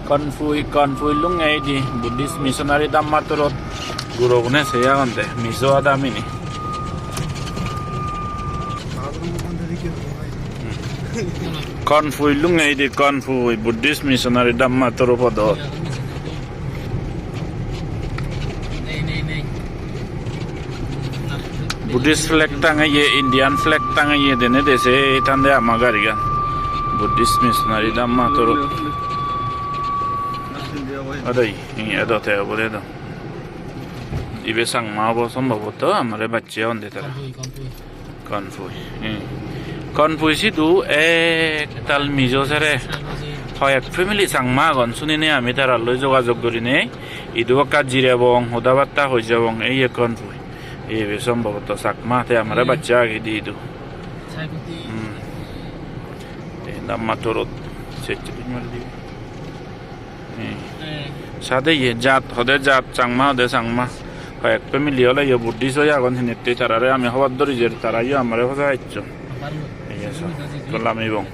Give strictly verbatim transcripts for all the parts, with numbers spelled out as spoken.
Konpui, Konpui lungei di Buddhist Missionary Dhamma Tourot gurogune sei agonde, Mizo adamini. Konpui lungei di Konpui Buddhist Missionary Dhamma Tour podot. Buddhist flag tangeye, Indian flag tangeye denede se tande ama garigan. Buddhist Missionary Dhamma Tour. Adai, hi edo te obode do. Ibe Changma obo sombhoboto, amare bacche agonde tara. Konpui, Konpui. Konpui, hmm. Konpui sidu ektal Mizo sere. Hoyek family Changma agon, sunine ami taralloi jogajog gurinei. Idu ekka jirebong, hoda batta hoi jabong, ei ye Konpui. Ibe sombhoboto Changma, te amare bacche age di idu. Hmm. Ei Dhamma Tourot. Sette din mari dibe. Hmm. Sade ye jat, hode jat, Changma hode Changma. Hoyek family ole yo Buddhist oi agon hinette, tarare ami hobor dori jer, tara yo amare hoja ecchon. Ei ye so, to lamibong.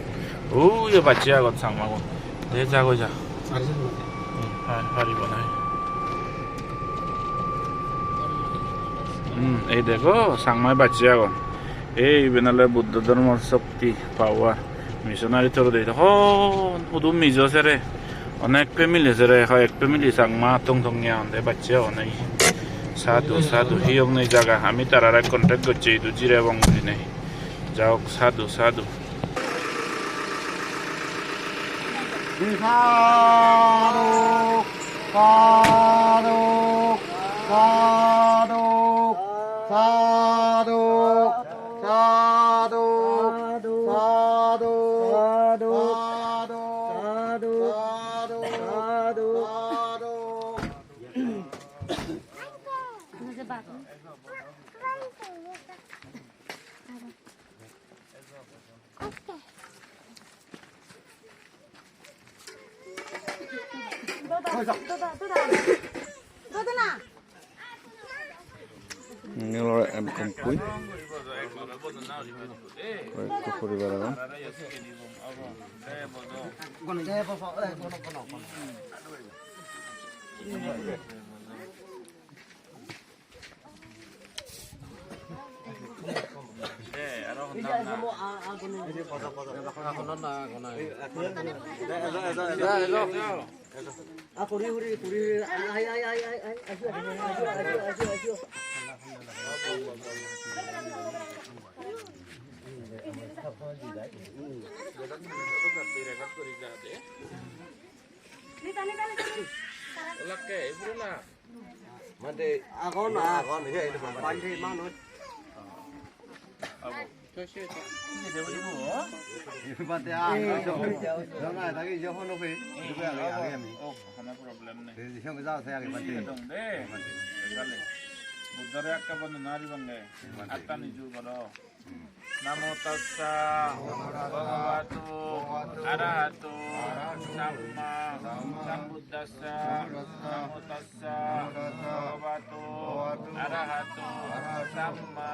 Ui, yo bacche agon Changmagun. De ja goi ja. Hmm, pa-, paribo nahi. Hmm, ei dego, Changmai bacche agon. Ei iben ole Buddho dhormor shokti, power. Missionary tour de hon hudu Mizo sere. Onek family sere, hoyek family Changma tong tonge agonde, bacche agon ei. Sadhu, sadhu, hiyong nei jaga. Ami tarare contact gocche idu jirebong gurinei. Jaok, sadhu, sadhu. Sadhu, sadhu, sadhu, sadhu, sadhu, sadhu, sadhu, sadhu. Iyani olode M Konpui. Hoyekko poribar agon. Olakke, ibure na. Mande agon, agon, he, he, bande manuj. Abo. Bande, ah, jona, dagi, jona, hono pe, ibe age, age ami. Oh, hono problem nei. Ei, jona, ja, se age, bande. Dong de. Bande. Gale. Buddhore ekka bondona guri bange. Bande. Attani jur goro. Namo tassa bhagavato arahato samma sambuddhassa. Namo tassa bhagavato arahato samma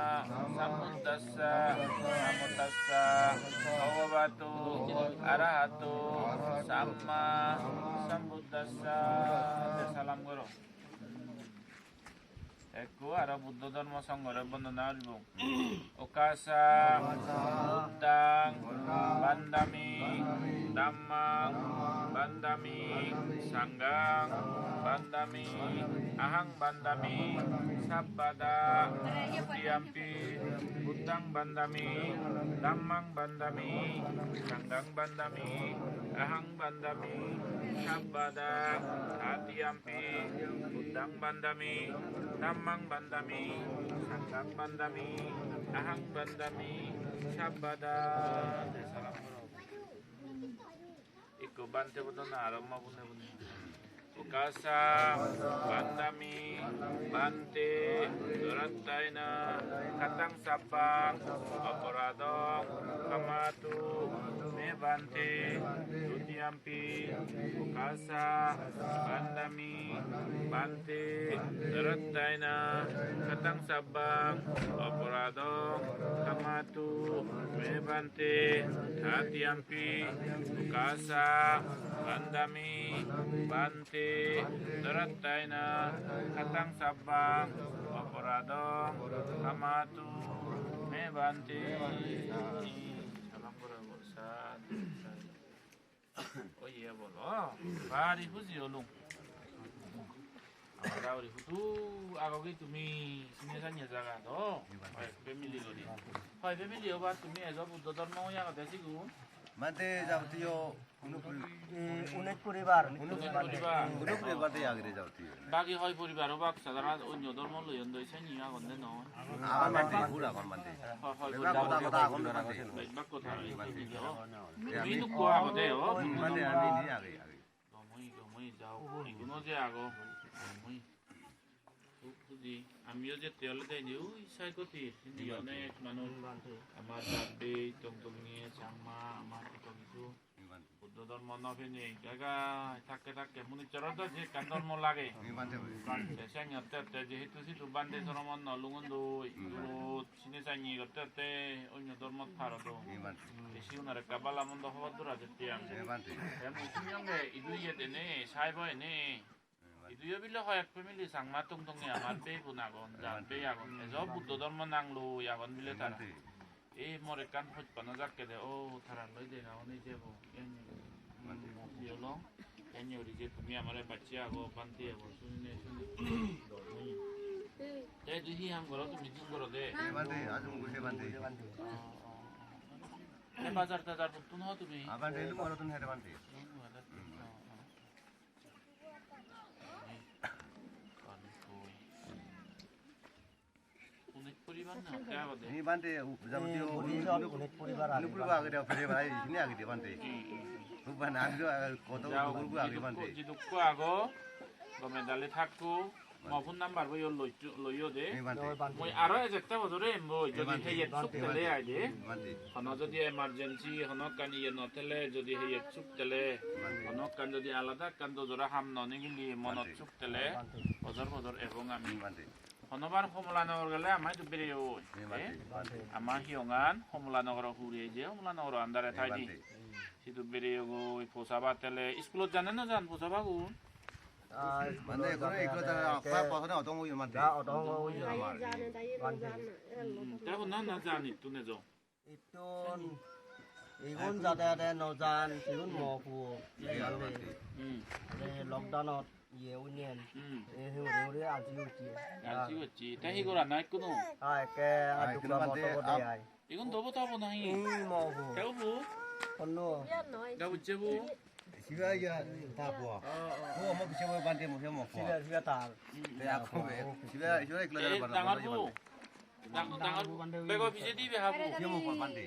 sambuddhassa. Namo tassa bhagavato arahato samma sambuddhassa. Salam goro. Ekko aro Buddho Dhormo Songhore bondona guribong. Okasa buddhang vandami, dhammang vandami, sanghang vandami, ahang vandami, sabbada dutiyampi buddhang vandami, dhammang vandami, sanghang vandami, ahang vandami, sabbada tatiyampi buddhang vandami, dhammang vandami, sanghang vandami, ahang vandami, sabbada. Salam goro. Ikko bhante bodona aro ma bune bune. Okasa vandami bhante dorattayena katang sabbang aparadong khamatu me Bhante, dutiyampi, okasa, vandami, bhante, darattayena, katang sabbang, aparadong, khamatu, me bhante, tatiyampi, okasa, vandami, bhante, darattayena, katang sabbang, aparadong, khamatu, me bhante. Salam gora, sadhu, sadhu. Oye bolo, bari huji olung. Amar guri hudu agogi tumi sine sanye jaga do? Hoi family guri. Hoi family oba tumi ejo Buddho dhormo hoi agode sigun? Mate jabtiyo unuk puri-, eh, unik puribar. Unik puribar. Unik puribar de agede jabtiyo. Bagi hoi puribar obak sadara onyo dhormo loyon doi sanye agonde noi. Agon mande, pura agon mande. Hoi, hoi, bebak puribar. Hoda hoda agon mande. Bebak hoda agon mande. Ami nukko agode, o. Mande, ami ni age, age. Gomoi, gomoi jao. Iguno je ago. Gomoi. Huk huji. Amiyo jette olode indi ui saikoti. Indi onek manuj. Amar jat bei, tongtonge, changma, amar kito kisu. Buddho dhormo no pini. Jaga thakke thakke. Munichchoro do je ekkan dhormo lage. Te sengotte te jehetu sidu bhante soromon no lungondoi. Durot. Sine sanye gotte gotte onyo dhormot par odo. Ei bhante. Te sigunore ekka bala mondo hobor dora jette ami. Ei bhante. Te mui suniyonge idu iyet ene, saibo ene. Ei bhante. Idu yo bile hoyek family Changma tongtonge amar bhei bon agon, jat bhei agon. Ejo Buddho dhormo nang loi agon bile tara. Ei bhante. Ei mor ekkan hojpano jakke de, o tara loi dega oni jebo. Bhante. Iyolo. Eni guri je tumi amare bacche ago, bhante ago, sunine suni. Te idu hi ham goro tumi, jum goro de? He bhante, ajum guri he bhante. Oh, oh, oh. Te bazar tazar huttun ho tumi? Ah, bhante, ilum goro tun he bhante. Ilum goro. Hmm. Oh, oh. Unik poribar na, te agode? Ni bhante, u-, jabotio. Hmm, unik, unik poribar age. Unik poribar age de, poribar age, sini age de bhante. Hmm, hmm. Hub bhante, ami do age, koto jao, guru guru age jidukko, bhante. Jidukko ago, gome dale thakko, bhante. Mo phone number bo yo loi, loiyo de. Ni bhante. Ni bhante. Mui aro ejette bojore embo, ni jodi bhante. Heyet suk tele ai de. Ni bhante. Hono jodi emergency, hono ekkan iye no tele, jodi heyet suk tele, ni bhante. Hono ekkan jodi alada ekkan dojora ham no nigili, monot bhante. Suk tele, ni bhante. Bojor bojor ebong ami. Ni bhante. Honobar Homolanogor gele ama idu bereyogoi. Ei bhante, eh? Bhante. Ama hiyongan Homolanogoro hure je Homolanogoro andare. Ei thai di. Bhante. Sidu bereyogoi, posaba tele. Iskulot jane no jan posabagun? Ah, iskulot mane jane, ekko jane, jane, ekko jane, ekko apa posone otong oye mante. Ja otong oye. Amar. Jane, jane, bhante. Jane. Hmm, te honna na jan ittun ejo? Ittun, igun jade jade no jan, sigun mo puo. Iya, bhante. Hmm. Ei lockdownot iye union. Hmm. Ei hure hure alsi gocche. Alsi gocche. Te hi gorana ikkunu? Ha, ekke. Ha, adukka ekkunu bhante, moto bode ap- ai. Igun dobo tabo nahi? Hmm, mo puo. Te ubu? Honno? Gabucche bu? Sibe iya ta puo. Oh, oh. Mo mo pise mo bhante mo se mo puo. Sibe, sibe tar. Hmm. Te apo be. Sibe, sibe iklo. Eh, dangor bu? Dang-, dangor bego pijedi ibe habu. Ye mo bhante.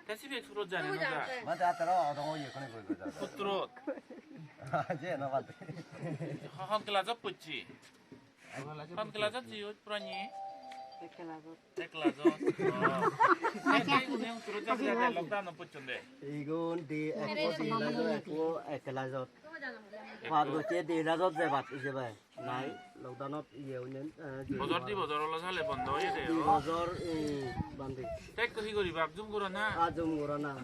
Te sibe surot jane no ja? Bhante ataro odong oye kone koi koi ja. Putrot. Je no bhante. Ho-, hon class-ot pocche? Hon class-ot ji oi purani? Ek class-ot. Ek class-ot. Oh. Te, te, une surot ja, ja, ja, lockdown-ot pocchonde. Igun di ek class-ot, ek class-ot. Pass gocche di class-ot jebat, jebai. Nai, lockdown-ot iye oinen, eh, je bojor di bojor olo sale bondo oye de, di o. Bojor, eh, bhante. Te ekko hi guribak, jum guro na? Ajum guro na.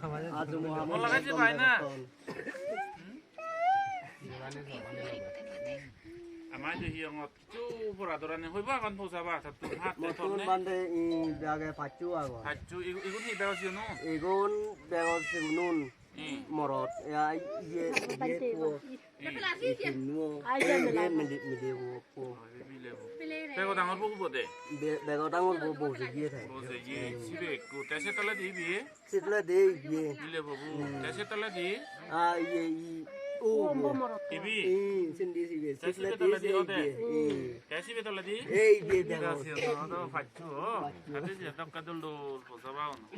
Ajum guro na. Mola gaje bai na? Hmm? Ama idu hiyongot kichu pora dorani hoibo agon posaba, tattun hat te mottun tonne? Bhante, eh, bage pacchu agon. Pacchu, igu-, igun hi bego sigun? Igun bego sigunun. Hmm. Morot, ya, iye, iye, puo. Hmm. Iye, puo. Ai, iye, mile, mile, puo. Oh, iye mile puo. Bego dangor puo bode? Be-, bego dangor puo, bo se iye thai. Bo se iye, hmm. Sibe ekko. Te se toledi ibe? Se toledi ibe. Mile puo. Hmm. Te se toledi? Ah, iye, i-, o, o, bo. Ibe? Hmm, sindi sibe. Te sibe toledi ode? Hmm. Te sibe toledi? Ei, ibe, bego. Ibe sibe, no, no, pacchu, o. Pacchu. Ate je, dokka dol dol, posaba ono.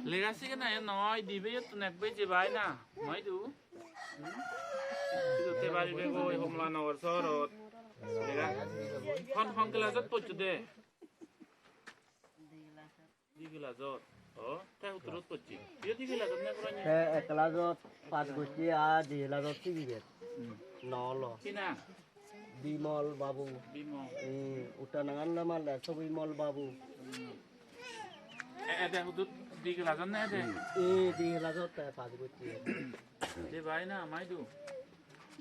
Lega sigana yo noi, dibe yottun ek beje bai na, noi du. Hmm? Sidu te bari bego, oi Homolanogor sohorot. Lega. Hon, hon class-ot poccho de? Di class-ot. O, te hutturot pocche. Iyo di class-ot ne porani? Te ek class-ot pass gocche, ar di class-ot sigi gej. Hmm. No olo. Hi nang? Bimol Babu. Bimol. Hmm, uttanagan namalde Sobimol Babu. Hmm. E, ede hudu di class-ot ne ede? Hmm, di class-ot te pass gocche. De bai na, amai du.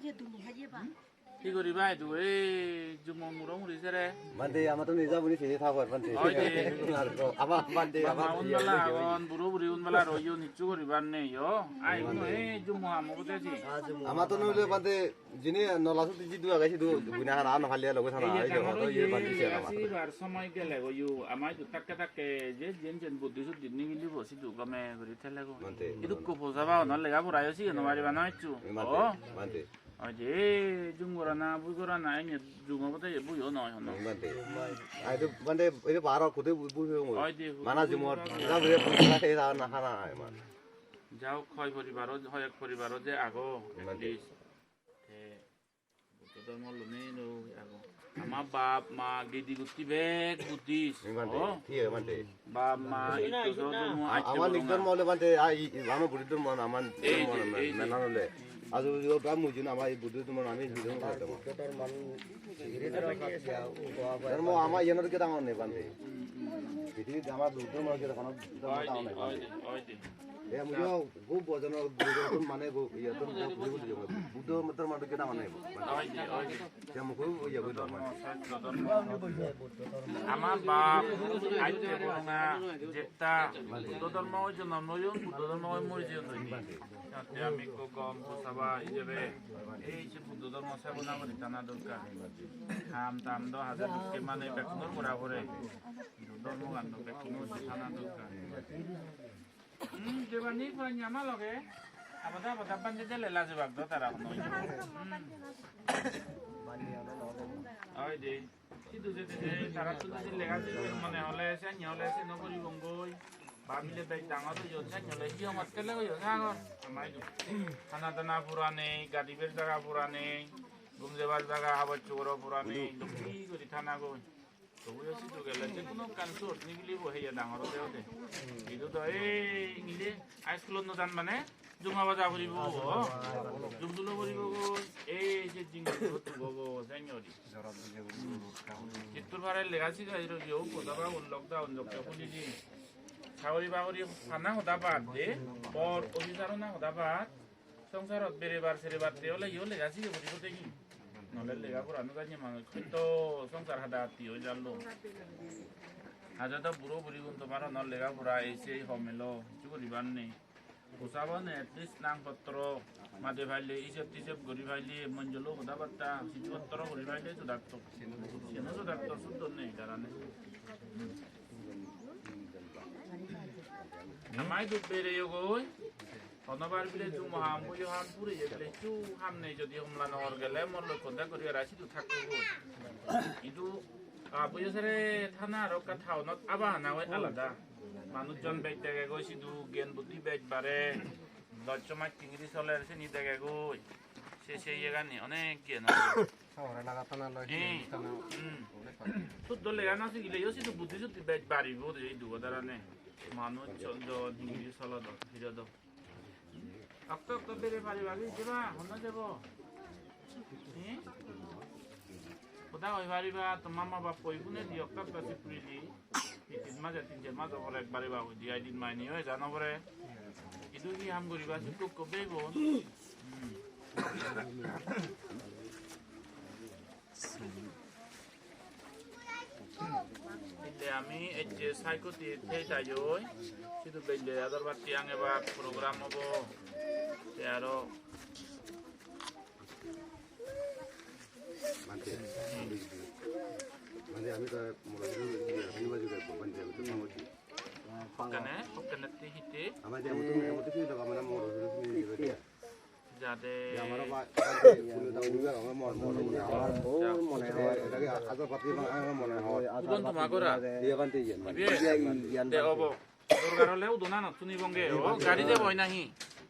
Ye dum ha ye ba. Hmm? Hi guriba idu, ei jumo muro muri sere? Bhante, ama to nija buni sini thabar, Bhante. Oi de. Ama, Bhante, ama. Baba un bala agon, buro buri un bala royon, hissu guribar nei, yo. Ai, uno, ei jumo amo bode si. Ama to noile, Bhante, jini nola suti jidu age, sidu buni hana, ano hali loge thana, ei je, ei je, tangaro to iye, ye, Bhante, se ama. Asi bar somoi gele go, yu, ama idu takke takke, je, jen, jen, buddhi suddhi nigilibo, sidu gome guri thele go. Bhante. Idukko posa ba, ono lega pora yo, sige no pariba na, hissu. Bhante, o. Bhante. Oi de, jum gorana, bui gorana, ene jum obode ye, bui o noi hono. Bhante. Ai to, Bhante, ei je baro kode bui, bui hoyong. Oi de, mana jumor, na bui bui na, ei da na hana ai man. Jao, hoi poribaro, hoi ek poribaro je ago, at least. Te, Buddho dhormo lone no ago. Ama bap, ma, gedi gutti bek Buddhist. Bhante, o. Thik age, Bhante. Bap, ma, itto so dhormo, a-, atte ama boro nik na. Dhormo ole, Bhante, a, i, i, ama Buddho dhormo, ama ei dhormo je, me-, ei je. Menan ole. Ajo, ajo, ba mujun ama ei Buddho dhormo, ami Hindu dhormo. Dhormo ama iyanor ke dangor nei, Bhante. Hmm, hmm. Prithibi ama Buddho dhormo ke dangor nei, Bhante. Oi de, oi de, oi de. E, mui yo, go bojono, bojono mane go, iya, to, to, Buddho, Buddho, Buddho, Buddho, mane go. Oi de, oi de. Te mui go, iya, go, Buddho, Buddho. Ama bap, atte boronga, jetta, Buddho dhormo oi jonom loyon, Buddho dhormo oi mori jeyon doi. Jatte ami ekko gom posaba ijebe, ei je Buddho dhormo sebona guri thana dorkar. Ham tam do haje dukke mane bekkunor gora pore. Buddho dhormo gan do bekkunor thana dorkar. Hmm, jebani porani ama loge. Abada, abada bhante dele lajebak do tara hono. Hmm. Oi de. Sidu jede je tara sidu je lega sidu mone hole, seni hole, se no guribongoi. Babile bej dangor oyon, seni hole hi hongot kele oyon sagor. Amai do. Hana dana pura nei, gadibar jaga pura nei, gum jebar jaga habor sugoro pura nei, dokke guri thana goi. Tobuyo sidu gele je hono ekkan source nigilibo, heya dangor ode ode. Idu do ei ingile high school-ot no jan mane juma baja puribo, o. Jum sulo puribo goi, ei je jing sulo tubo go, senyori. Jittur pare lega siga iro yo, hoda ba un lockdown jokke khuli di. Sagori bagori pana hoda bad de, bor officer ona hoda bad. Songsarot berebar serebatte ole yo lega sige puribo de hi. Nole lega pora no janye manuj hoito songsar hada atti oi jallo. Hajo do buro burigun tomar ono lega pora ei sei hom elo, hissu guribar nei. Posabone at least nang potro made paile, ijeb tijeb guri paile, monjolo hoda batta, hissu potro guri paile sudatto. Seno sudatto suddo nei tarane. Amai dut bereyogoi. Honobar bile jumo ham, buyo ham pureye bile hissu ham nei, jodi Homola Nogor gele mor loi contact guri ara sidu thakkegoi. Idu, ah, buyo sere thana aro ekka town-ot aba hana oi alada. Manujjon bej degegoi sidu, gyan buddhi bej bare, loj somaj hingiri soler sini degegoi. Se, se iyegani onek gyan age. Sogore laga thana loi, eh, thana. Hmm. Suddo lega no sigileyo sidu buddhi suddhi bej baribo de idu godarane. Manuj jon hingiri solodon, hirodon. Okto okto bere pariba ki jeba, honno jebo? Hi? Hoda hoi pariba, to mama bap hoi gune di okto okto sipri di. Tin maje tin jar maje pore ekbare ba hoi di, ai din mai ni hoi jano pore. Idu hi ham guriba, sukko ko bebo. Hmm. Inde ami ejje saikoti thei thai oi, sidu belle ador batti angebak program obo. Te aro Bhante, bhante, ami to moro bhante, ami to moro. Hokkene, hokkene te hitte? Ama je, ama to, ama to ki loga, ama moro bhante. Jade. Amar bhante, bhante, bhante, amar moro, moro, moro. Amar bor mone hoy. Eta ki aja pati, amar mone hoy. Udon toma gora? Iya, bhante, iya. Ibe? Iya, iya, iya, te bhante. Obo. Dorkar ole udon anot sunibonge. O, gari de boi nahi?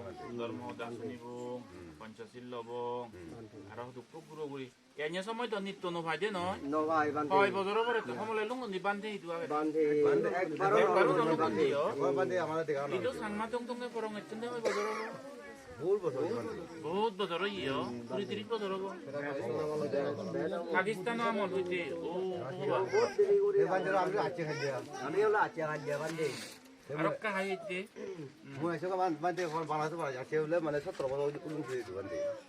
lobong, dhormo hoda sunibong, Panchashil lobong, aro hudukkun guro guri. Enya somoi to nitto no pai de noi. No pai, Bhante. Hoi bojor obore to homole lungondi Bhante idu age. Bhante, Bhante, ekbaro ekbaro no no lungondi Bhante. Yo. Ekbar Bhante amare dega no. Idu Changma tong tonge porong ecchonde hoi bojor obo. Bahut bojor oye Bhante. Bahut bojor oye yo. Kuri tiris bojor obo. Pakistan amol hoite. O, o ba. Ei Bhante, ami acche khalle. Ami ole acche khalle, Bhante. Arokka hai ecche. Mui ese Bhan-, Bhante, Bangladesh bara acche ole mane sottoro bojor ulung thei dibo Bhante.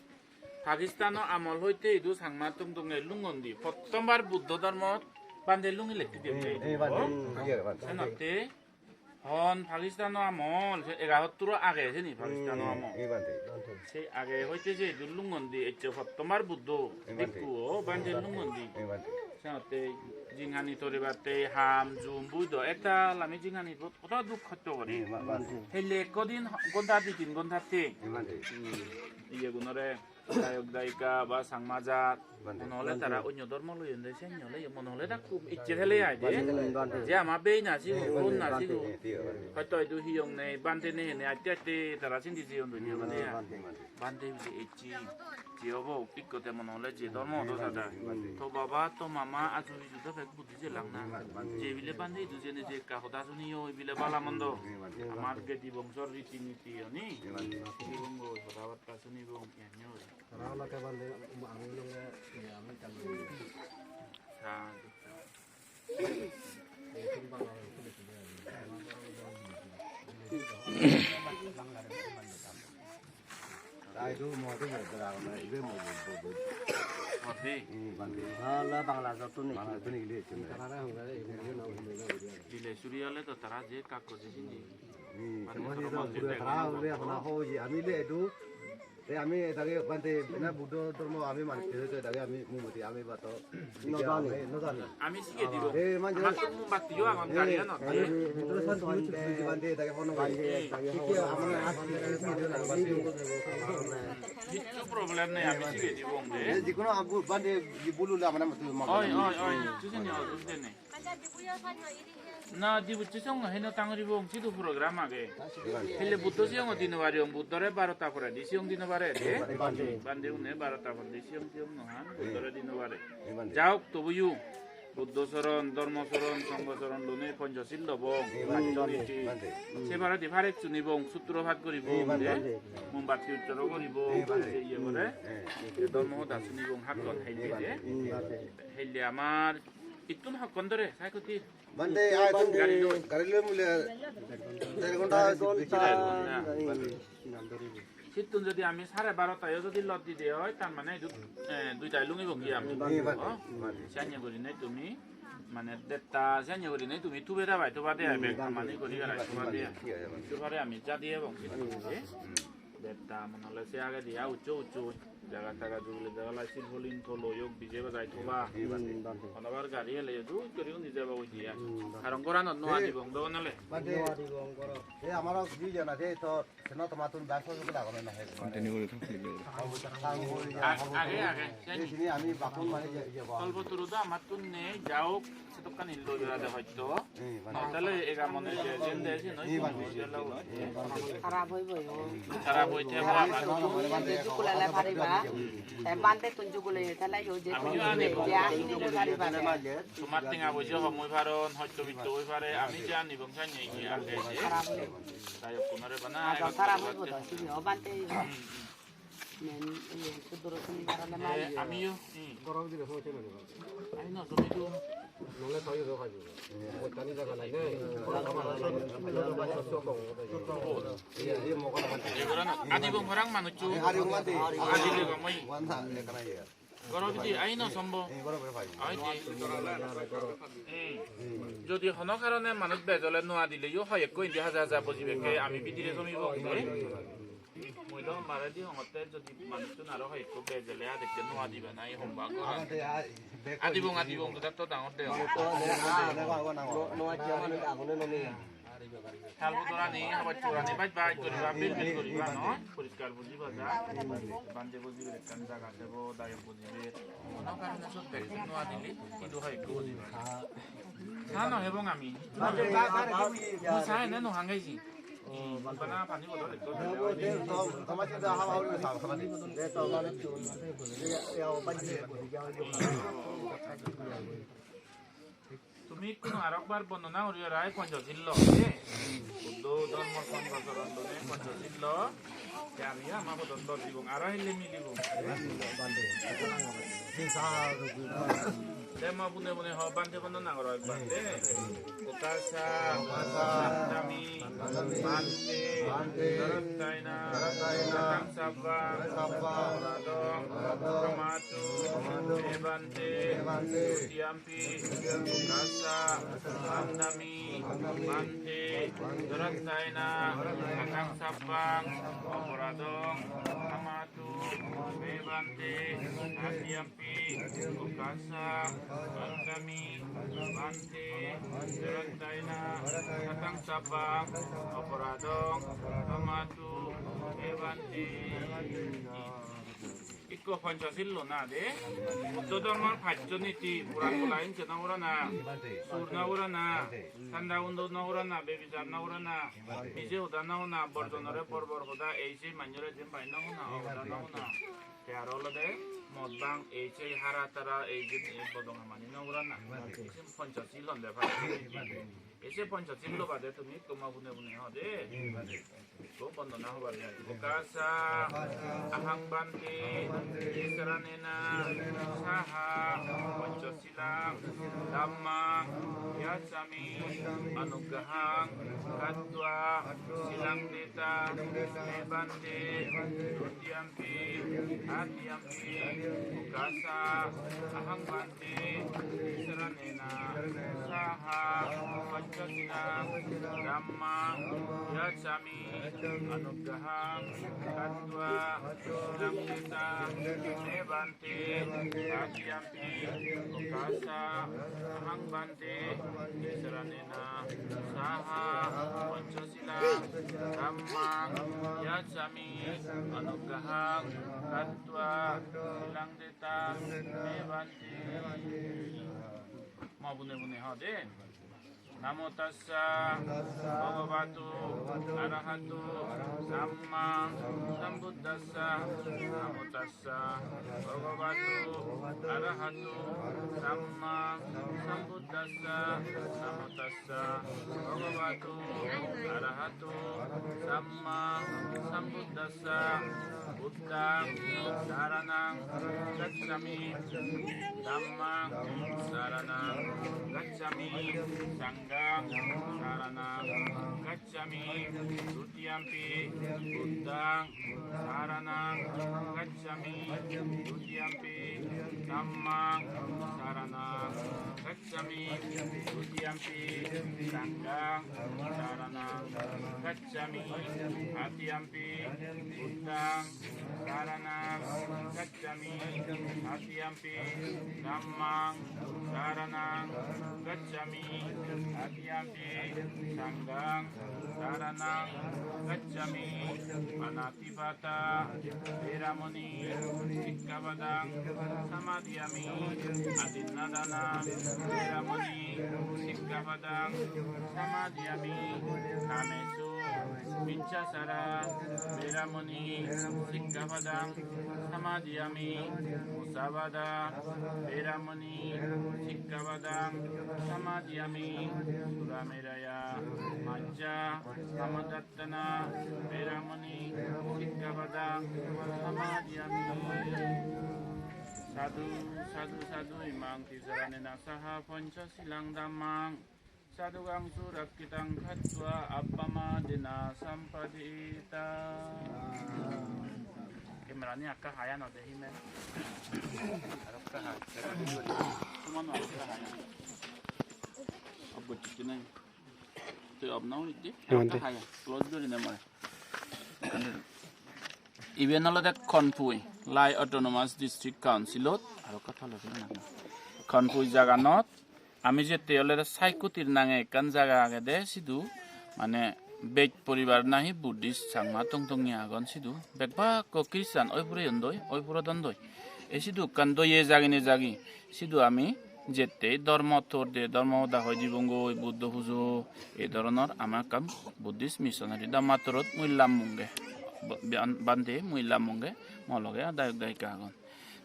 Pakistano amol hoite idu Changma tongtonge lungondi. Prottombar Buddho dhormo Bhante lungi lekti diye. Ei, ei, Bhante, oh, iye, Bhante. Senotte hon Pakistano amol, se egahotturo age seni Pakistano amol. Ei, Bhante. Se age hoite se idu lungondi ecche prottombar Buddho ei, Bhante. Bhikkhu o Bhante lungondi. Ei, Bhante. Senotte jinghani toribatte ham jum bui do ektal ami jinghani bot hoto duk hosto gori. Ei, Bhante. Helle ekko din gonta di tin gonta te. Ei, Bhante. Iye gunore gayok gayika ba Changma jat, Bhante. Mone hole tara onyo dhormo loyon de, sen hole mone hole dakku icche thele ai de. Bhante, Bhante. Je ama bei na sigun, Bhante, bon na Bhante. Sigun. Hoito idu hiyong nei, Bhante nei hene atte atte tara sindi jeyon de, Bhante, mane ai. Bhante, Bhante. Bhante bile icche, je obo ikko te mone hole je dhormo odo sada. Bhante. To baba, to mama, aju biju do bek buddhi jelang na. Bhante. Je bile Bhante idu jene je ekka hoda suni oi bile bala mondo. Bhante. Amar gedi bongsor riti niti oni. Bhante. Suni bongo hoda batta suni bong. Tara olode bhante, um, ami olode, ye, ami ekkan bhante. Sa-, Dai do mo de bhante ra na, ibe mo de, mo de. Mo de? Hmm, bhante. Hala Bangla jottun ni. Bangla jottun ni gile. Tara ra hongare, ibe na hongare. Dile suri ale to tara je kak ko je sini. Hmm, bhante, mo de tara to mo de pura tara ole apna ho ji, ami le edu. Te ami edage bhante, na Buddho dhormo ami mani te edage ami mumoti ami bato. No jani. No jani. Ami sige dibo. Eh, manje. Amar to mombatti yo agon gari anot. Bhante, edage hono bhante, edage hono. Hissu problem nei, ami sige dibo. Eh, jikono abu bhante, bulu la mana matu. Oi, oi, oi. Tusen yo, tusen nei. Na, dibucche song heno tangori bong sidu program age. Hille Buddho siyong dino bari, Buddhore barota pore di siyong dino bare de. Bhante. Bhante une barota pore di siyong siyong no han, Buddhore dino bare. Bhante. Jaok tobuyu Buddho soron, Dhormo soron, Songho soron lone Ponchosil lobong, Bhante. Pachchon iti. Bhante. Se baredi parek sunibong, sutro pat guribong, Bhante. De. Mombatti ucchoro guribong, Bhante. Iye gore. Dhormo hoda sunibong hakkon helle de. Bhante. Helle amar ittun hokkon dore, sai koti. Bhante, ai tun gari loi mule der ghonta besi lage. Sittun jodi ami sare barota yo jodi lot dide oi, tar mane idu, eh, duita lungibo ki ami. Ei, Bhante. Oh, sanye gurinei tumi, mane detta sanye gurinei tumi tube dabai, tuba de ai, bek hamani guri garai tuba de ai. Tubare ami jadi ebong sittun je. Betta mone hole se agedi a uccho uccho jaga taga jugule jaga lai silpulin tolo yok bije bajai thoba. Hmm, Bhante. Honobar gari hele yo dui guri undi jeba undi ai. Hmm, Bhante. Karon goranot no adibong dogon ole. Bhante. No adibong goro. E amaro di jana de to seno tomattun bag sojok lagone na he. Continue guri thak, continue guri. Ag-, age, age. Ei sini ami bakun mane je, je ba. Kolpoturu do amattun nei, jaok, sedokkani loi berade hoito. Ei, bhante. Tale ega mone je, jende si noi. Ei, bhante. Harap oi boi o. Harap oi thebo. Harap oi thebo. Jugulele pariba. Te bhante tun jugule tale yo je. Ami yo ani. Je ani jugule pariba. Tomar tenga boje hom oi paron, hoito bitto oi pare. Ami je ani bong sanye ki age je. Harap oi. Dayokkunore bana. Aja harap oi boi. Sini o bhante. Men, iye, sudoro sini barale ma iye. Ami yo. Hmm. Goro bidire somoy chole na. Ami no somoy tu. Adibong parang manuccho. Adibong moi. Goro bidi ai no sombo. Ai de. Hmm. Jodi hono karone manuj bej ole no adile yo hoyekko indi haja haja bojibekke ami bidire jomibo. Mui do mare di hongotte jodi manuchun aro hoyekko bej ole adekke no adiba nai homba gor. Adibong, adibong, godatto dangor de. Tal bodorani, habar chorani, baj baj guriba, bil bil guriba, no? Poriskar bujiba ja. Bhante bujibar ekkan jaga sebo, dayok bujibar. Hono karone sot bek no adile, idu hoyekko bujiba. Sa no hebong ami. Mui sa ene no hangaiji. Bana pani bodol ekko. Tumi ikkunu arokbar bondona guriyo rai Panchashil lo, eh? Buddho dhormo sangho soron done Panchashil lo. Te ami ama podon dor dibong, aro hille milibong. Te ma bune bune ho bhante bondona goro ekbar, eh? Okasa, vandami, bhante, dvarattayena, kataṃ sabbam, aparādhaṃ, khamatu, me bhante, dutiyampi, okasa, vandami, bhante, dvarattayena, kataṃ sabbam, aparādhaṃ, khamatu, me bhante, tatiyampi, okasa, vandami, bhante, dvarattayena, kataṃ sabbam, aparādhaṃ, khamatu, me bhante. Ikko Panchashil lo na de. Buddho dhormor pachcho niti, puran bola inche no gorana, sur no gorana, sanda undo no gorana, bebichar no gorana, mije hoda no hona, borjonore bor bor hoda, ei sei manjore jempai no hona, hoda no hona. Te aro olode mod bang, ei sei hara tara, ei je ei bodong hamani no gorana. Ei sei Panchashil honde pachcho niti. Ei sei Panchashil lo bade tumi ikko ma bune bune hode. Ikko bondona hobar de. Okasa, ahaṃ bhante, tisaranena, saha, Panchashilaṃ, dhammaṃ, yācāmi, anuggarahaṃ, katvā, silaṃ detha, me bhante, dutiyampi, tatiyampi, okasa, ahaṃ bhante, tisaranena, saha, Panchashilaṃ, dhammaṃ, yācāmi, anuggarahaṃ, katvā, silaṃ detha, me bhante, tatiyampi, okasa, ahaṃ bhante, tisaranena, saha, Panchashilaṃ, dhammaṃ, yācāmi, anuggarahaṃ, katvā, silaṃ detha, me bhante. Ma bune bune hode. Namo tassa bhagavato arahato sammāsambuddhassa. Namo tassa bhagavato arahato sammāsambuddhassa. Namo tassa bhagavato arahato sammāsambuddhassa. Buddhaṃ saraṇaṃ gacchāmi. Dhammaṃ saraṇaṃ gacchāmi. Saṅghaṃ saraṇaṃ gacchāmi. Dutiyampi buddhaṃ saraṇaṃ gacchāmi. Dutiyampi dhammaṃ saraṇaṃ gacchāmi. Dutiyampi saṅghaṃ saraṇaṃ gacchāmi. Tatiyampi buddhaṃ saraṇaṃ gacchāmi. Tatiyampi dhammaṃ saraṇaṃ gacchāmi. Tatiyampi saṅghaṃ saraṇaṃ gacchāmi. Panātipātā veramaṇī sikkhāpadaṃ samādiyāmi. Adinnādānā veramaṇī sikkhāpadaṃ samādiyāmi. Kāmesu micchācārā veramaṇī sikkhāpadaṃ samādiyāmi. Musāvādā veramaṇī sikkhāpadaṃ samādiyāmi. Surāmeraya majja pamādaṭṭhānā veramaṇī sikkhāpadaṃ samādiyāmi. Sadhu, sadhu, sadhu, imaṃ tisaranena saha pañca sīlaṃ dhammaṃ sādhukaṃ surakkhitvā katvā appamādena sampādetha. Camera ni akka haya no dehi men. Arakka haya. Tumano akka haya. Abbo chichi nai. Te off na hoide. Emon de. Akka haya. Close gori ne mare. Iben olode Konpui, Lai Autonomous District Council-ot, aro kotha loi na. Konpui jaganot ami jette olode Saikutir nange ekkan jaga agede sidu, mane bej poribar nahi Buddhist Changma tongtonge agon sidu. Bek bakko Christian oi pureyon doi, oi purodon doi. E sidu ekkan doye jagine jagi. Sidu ami jettei dhormo tor de, dhormo hoda hoi dibongoi, Buddho pujo, ei dhoronor ama ekkan Buddhist missionary Dhammatorot mui lammonge. Bo-, ban-, bhante mui lammonge, mo loge dayok dayika agon.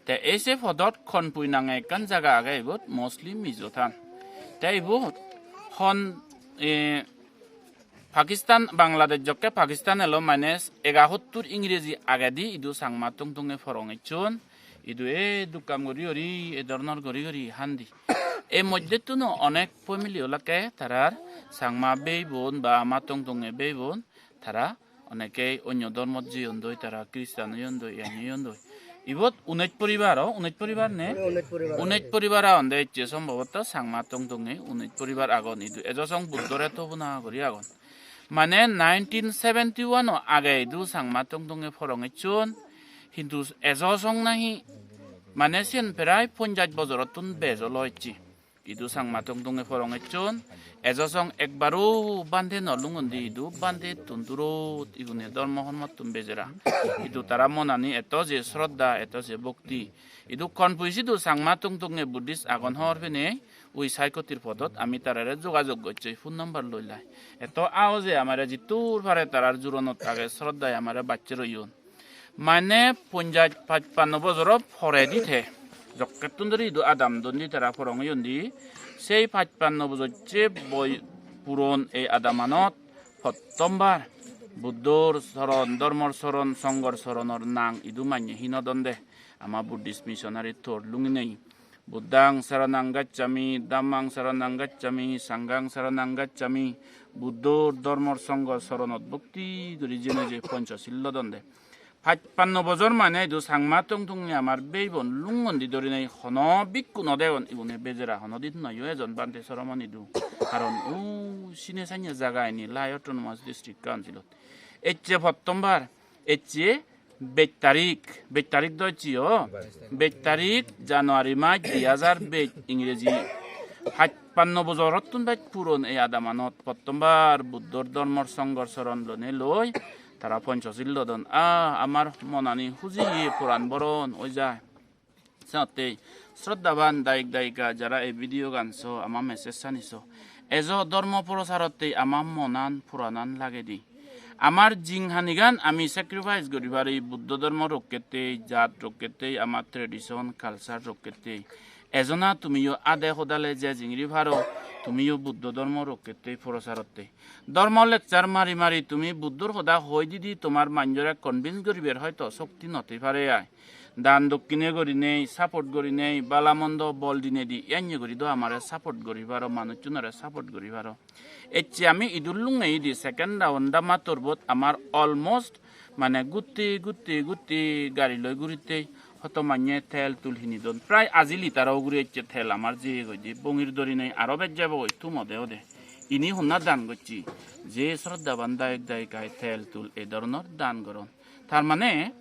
Te ei se podot Konpui nange ekkan jaga age, ibot mostly Mizo than. Te ibot hon, eh, Pakistan, Bangladesh jokke Pakistan elo, mane egahottur Ingreji agedi idu Changma tongtonge porong ecchon. Idu e dukkam guri guri, e dhoronor guri guri handi. E moddettuno onek family olakke tarar Changma bhei bon ba ama tongtonge bhei bon, tara onekei onyo dhormot jeyon doi, tara Christian oyon doi, iyan oyon doi. Ibot unej poribar, o, unej poribar ne? Unej poribar. Unej poribar agon de ecche, sombhoboto Changma tongtonge unej poribar agon idu. Ejo song Buddhore tobona guri agon. Mane nineteen seventy-one o age idu Changma tongtonge porong ecchon. Hintu ejo song nahi, mane siyen prai ponjaj bojorottun bej olo ecche. Idu Changma tongtonge porong ecchon. Ejo song ekbaro bhante no lungon di idu, bhantettun durot, igune dhormo hormottun bejera. Idu tara monani eto je sroddha, eto je bhokti. Idu Konpui sidu Changma tongtonge Buddhist agon hobor penei, ui Saikotir podot ami tarare jogajog gocchoi phone number loi lai. Eto aoje amare jittur pare tarar juronot age sroddhai amare bacche royon. Mane ponjaj pachpanno bojoro poredi te, jokkettun dori idu adam don di tara porong oyon di, sei pachpanno bojojje boi puron ei adamanot pottombar Buddhor soron, dhormor soron, songhor soronor nang idu manye hinodon de ama Buddhist missionary tor lunginei. Buddhang saranang gacchami, dhammang saranang gacchami, sanghang saranang gacchami. Buddhor dhormor songhor soronot bhokti guri jene je ponchosil lodon de. Pachpanno bojor mane idu Changma tongtonge amar bhei bon lungon di dorinei hono bhikku no degon, igune bejera hono din noyo ejon bhante soromon idu. Karon u sine sanye jaga ini Lai Autonomous District Council-ot. Ecche pottombar, ecche bej tarik, bej tarik do ecche o. Bej tarik January mas di hajar bej Ingreji. Pachpanno bojorottun bej puron ei adamanot pottombar Buddhor dhormor songhor soron lonei loi tara ponchosil lodon. Ah, amar monani hujiye poran boron oi jai. Senottei sroddhaban dayok dayika jara ei video gan so, ama message ani so, ejo dhormo procharottei ama monan puranan lagedi. Amar jinghanigan ami sacrifice guri pari Buddho dhormo rokkettei, jat rokkettei, ama tradition, culture rokkettei. Ejona tumiyo ade hodale je jingiri paro, tumiyo Buddho dhormo rokkettei, procharottei. Dhormo lecture mari mari tumi Buddhor hoda hoi didi tomar manjore convince guribar hoito shokti no thei pare ai. Dan dokkine gurinei, support gurinei, bala mondo bol dinedi, iyanye guri do amare support guri paro, manuchunore support guri paro. Ecche ami idu lungei di second round Dhamma torbot amar almost mane gutti gutti gutti gari loi guritte hoto manye tel tul hinidon. Prai aji litre o ugure ecche tel amar jeye goi di. Bongir dorinei aro bej jebo goi tumo de ode. Ini honna dan gocche? Je sroddhaban dayok dayikai tel tul ei dhoronor dan goron. Tar mane,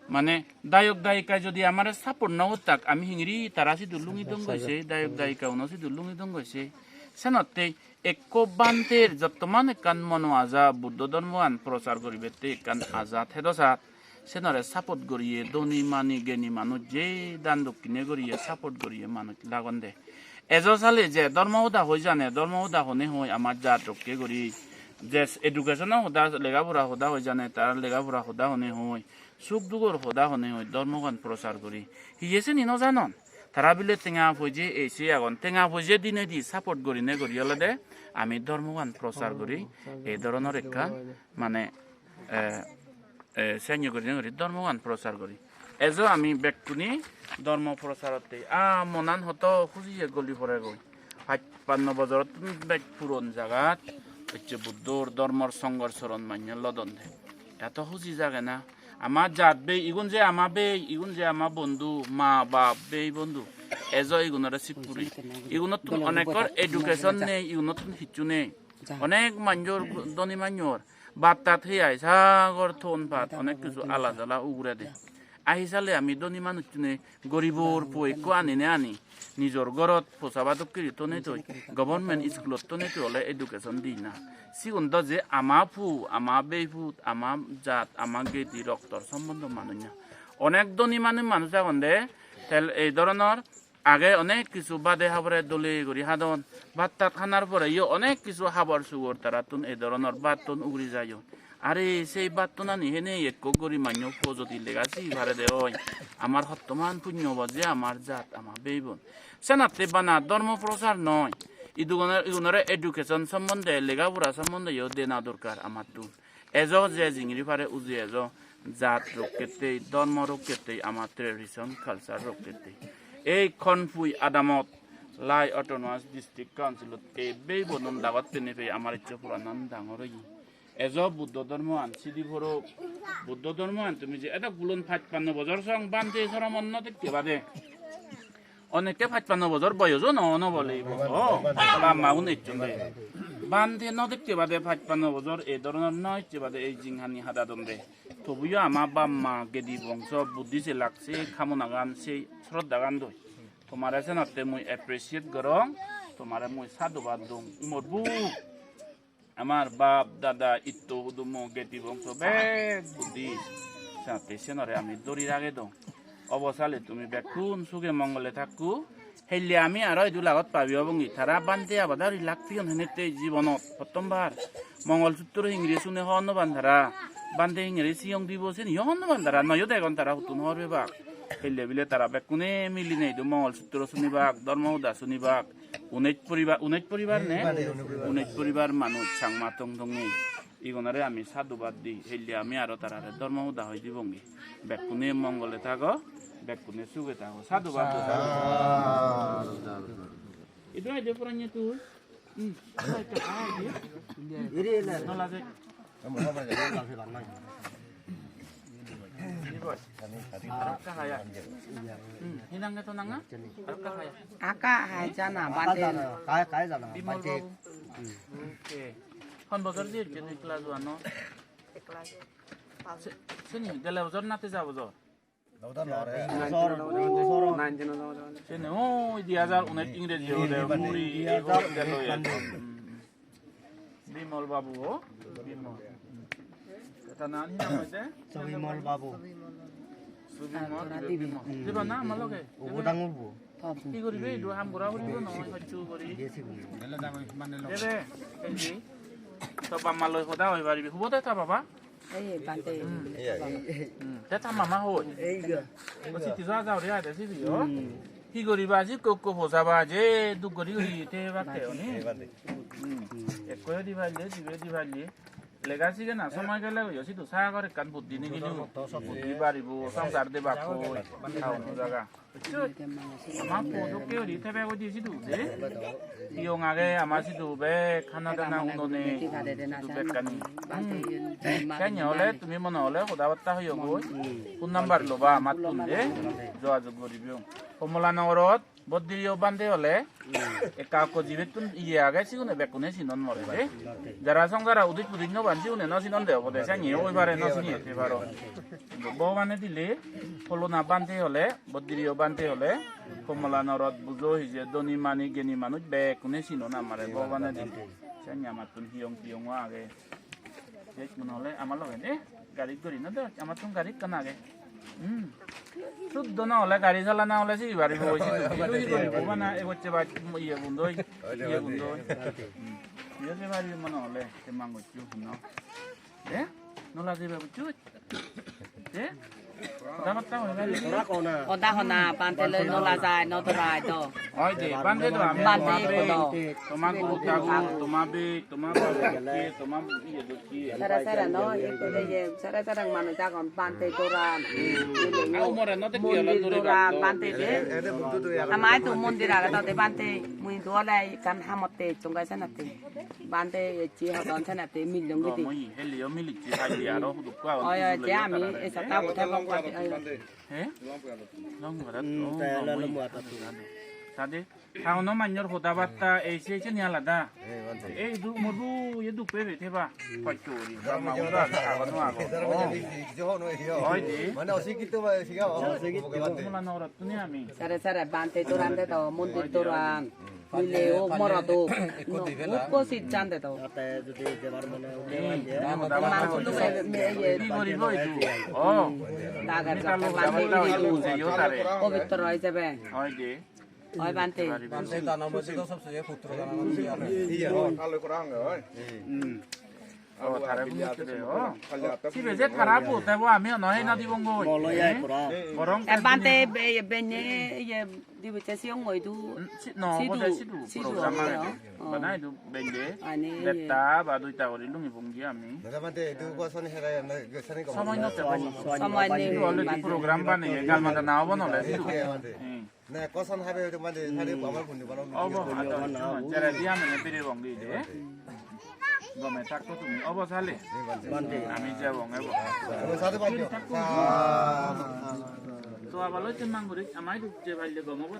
mane dayok dayika jodi amare support no gottak, ami hingiri tara sidu lungi dong goise, dayok dayika uno sidu lungi dong goise. Senottei ekko bhanter jottoman ekkan mono aja Buddho dhormoan prochar guribette ekkan aja thedo sat, senore support guriye dhoni mani geni manuj je dan dokkine guriye support guriye manuj lagonde. Ejo sale je dhormo hoda hoi jane, dhormo hoda hone hoi ama jat rokke guri, je education-o hoda, lega pora hoda hoi jane, tarar lega pora hoda hone hoi, suk dugor hoda hone hoi, dhormogan prochar guri. Hiye seni no janon. Tara bile tenga poije ei se agon, tenga poije dinedi support gurine guri olode ami dhormogan prochar guri, ei dhoronor ekkan mane, eh, eh, senne gurine guri dhormogan prochar guri. Ejo ami bekkune dhormo procharotte. Ah, monan hoto hujiye goli poregoi. Pachpanno bojorottun bej puron jagat ecche Buddhor dhormor songhor soron manye lodonde. Eto huji jage na? Ama jat bei, igun je ama bei, igun je ama bondhu, ma, bap, bei, bondhu. Ejo igunore sip puri. Igunottun onekkor education nei, igunottun hissu nei. Onek manjor, dhoni manjor. Bhat tat hei ai, sagor ton pat, onek kichu ala jala uguredi. Ahi sale ami dhoni manuchchune goribor po ekko anine ani, nijor gorot posa badokkiri tonei toi, government schoolot tonei toi ole education di na. Sigun do je ama pu, ama bei put, ama jat, ama gedi roktor sombondo manuj na. Onek dhoni manuj, manuj agon de, tel ei dhoronor age onek kichu bade habore dole guri hadon. Bhat tat hanar pore yo onek kichu habor sugor tarattun ei dhoronor bhattun uguri jaiyo. Are sei bhattunani hene ekko guri manyo pojodi lega sigi pare de oi. Amar hottoman punyo obo je amar jat, ama bei bon. Senatte bana dhormo prochar noi. Idugunor, igunore education sombonde, lega pora sombonde yo dena dorkar amattun. Ejo je jingiri pare uji ejo, jat rokkettei, dhormo rokkettei, ama tradition culture rokkettei. Ei Khonpui adamot Lai Autonomous District Councilot ei bei bonun dagot pene pei amar icche puranan dangor oye. Ejo Buddho dhormoan sidi porok, Buddho dhormoan tumi je edok bulon pachpanno bojor song bhante soromon no dekke bade. Onekke pachpanno bojor boyojo no, no bole ibo. Oh, baba ma un ecchonde. Bhante no dekke bade pachpanno bojor ei dhoronor no ecche bade ei jinghani hadadonde. Tobuyo ama bap ma gedi bongso buddhi selak se kamonagan, se sroddhagan doi. Tomare senotte mui appreciate gorong, tomare mui sadhubad dong. Umor bu Amar bap, dada, itto, hudumo, geti bongso bek buddhi. Senotte senore ami dhori ragedong. Obo sale tumi bekkun suge mongole thakku. Helle ami aro idu lagot pabi obongi. Tara bhante abada guri lak peyon henette jibonot. Protthombar Mongol Sutro hingiri sune hobor no pan tara. Bhante hingiri siyong dibo seni hobor no pan tara. Noyo degon tara huttun hobor pebak. Helle bile tara bekkune milinei idu Mongol Sutro sunibak, dhormo hoda sunibak. Unej poribar, unej poribar ne? Unej poribar manuj Changma tong tonge. Igunore ami sadhubad di, helle ami aro tarare dhormo hoda hoi dibongi. Bekkune mongole thago, bekkune suge thago. Sadhubad do, sadhubad. Idu aide poranye tui. Hmm. Nola de. Hi nang e to nang a? Aka hai jana, bade. Kai, kai jana, Bimol bade. Babu. Okay. Hon bojor di ecche tui class one o? Se, seni gele bojor na teja bojor? Seni oi di hajar unis ingreji ode muri ego gelo ye. Bimol babu o, Bimol. Eta nan hi nang hoide? Subimol babu. Subimol, Bimol. Diba na ama loge? Obo dangor bo. Hi goribe? Idu ham gora puribo noi, hocchu gori. Debe, ei. To bamma loi hoda hoi paribi. Hubo de ta baba? Ei, bante. Hmm. Te ta mama hoi? Ei ga. O siti ja ja ori ade sibi o. Hmm. Hi goriba ji kokko posaba je duk gori gori te batte oni. Hmm. Ekko di palle, dibe di palle. Lega sigena somoi gele oyo sidu sagor ekkan buddhi nigilibo. Buddhi baribo, songsar debakkoi, town o jaga. Bucchoj? Ama po dokke guri thebe goi di sidu de. Hiyong age ama sidu bek hana dana unone sidu bekkani. Hmm. Senne ole tumi mone ole hoda batta hoyogoi. Phone number loba amattun de. Jogajog goribo. Komolanagarot Boddiriyo bhante ole ekka ekko jibettun iye age, sigune bekkune sinon more de. Jara songsara udis pudis no pan sigune no sinon de obode, sanye oi pare no sini ete paro. Bhogobane dile Pholona bhante ole, Boddiriyo bhante ole, Komolanagarot bujo hije dhoni mani geni manuj bekkune sinon amare Bhogobane dile. Sanye amattun hiyong piyongo age. Dej mone hole ama loge de, gari guri no dej, amattun gari ekkan age. Hmm. Suddo no hole gari salana hole sigi paribo, oi sidu. Idu hi guribo bana, e bocche baj, iye gundoi, iye gundoi. Hmm. Iye se paribo mone hole, te mangochu huno. De? No lajibe bucchoj? De? Hoda batta hoi na. Hoda hona, bhante loi no lajai, no dorai do. Oi de, bhante do ami Bhante toma ikko do. Be, toma guru thakur, toma be, toma bhante, toma iye do ki. Sere sere no, ikko de ye, sere sere manuj agon, bhante doran. Au more no de ki ola mondir duri doran, bhante de. Amai tu mondir age do de bhante, mui do ole ekkan hamotte ecchong gai senotte. Bhante ecche hodon senotte millong gidi. Moi heliyo milicche, hai aro hudukko agon. Oi, oi, je ami esa tabo thebo bhante, oi, oi. He? Longmurat. Hmm, oh, te elo longmui. Longmurat. Tade, taono manyor hoda batta, ei se, se ni alada. Ei, bhante. Ei, du, modu, ye du pebe theba. Kochori, ma uda, agon, agon. Oh. Oi, de. Mane osikito ba, siga, osikito. Mula norot tuni ami. Sare, sare, bhante doran de do, mondir doran. Mile o, morot o. No, ukko sit jan de do. Te jodi jebar mone hoda batta. Mansu loge me, ye. Ki goribo idu? Oh. Dagar jate bhante guri do. Pobitro oi jebe. Oi de. Oi bhante. Bhante dano moddhe to sobse putro dano moddhe aro. Iya. Alo kora hanga oi. Hmm. Oh, tare bhante de, oh. Sibe je tara pute bo ami ono hei no dibong goi. Molo ya pura. Borong e bhante be, benne ye dibiche siyong goi du. Hmm, si-, no, sidu, bode sidu, sidu program age. Oh. Bana idu bende. Ani ye. Detta ba duita gori lungi bonggi ami. Dada bhante, idu ko soni hera, na, soni ko. Somoi no te bo. Somoi nei. Idu already bhante. Program bane, gal mata na obo nole sidu. Iya, bhante. Hmm. Na, kosan habe hoyto mane, sari amar punni bana. Obo, ato, jara dia mane pire bonggi de. Gome thakko tumi, obo sale. Bhante. Ami jabong, ebo. Obo sade bhante. To abalo che manguri, amai duk je baile gom obo.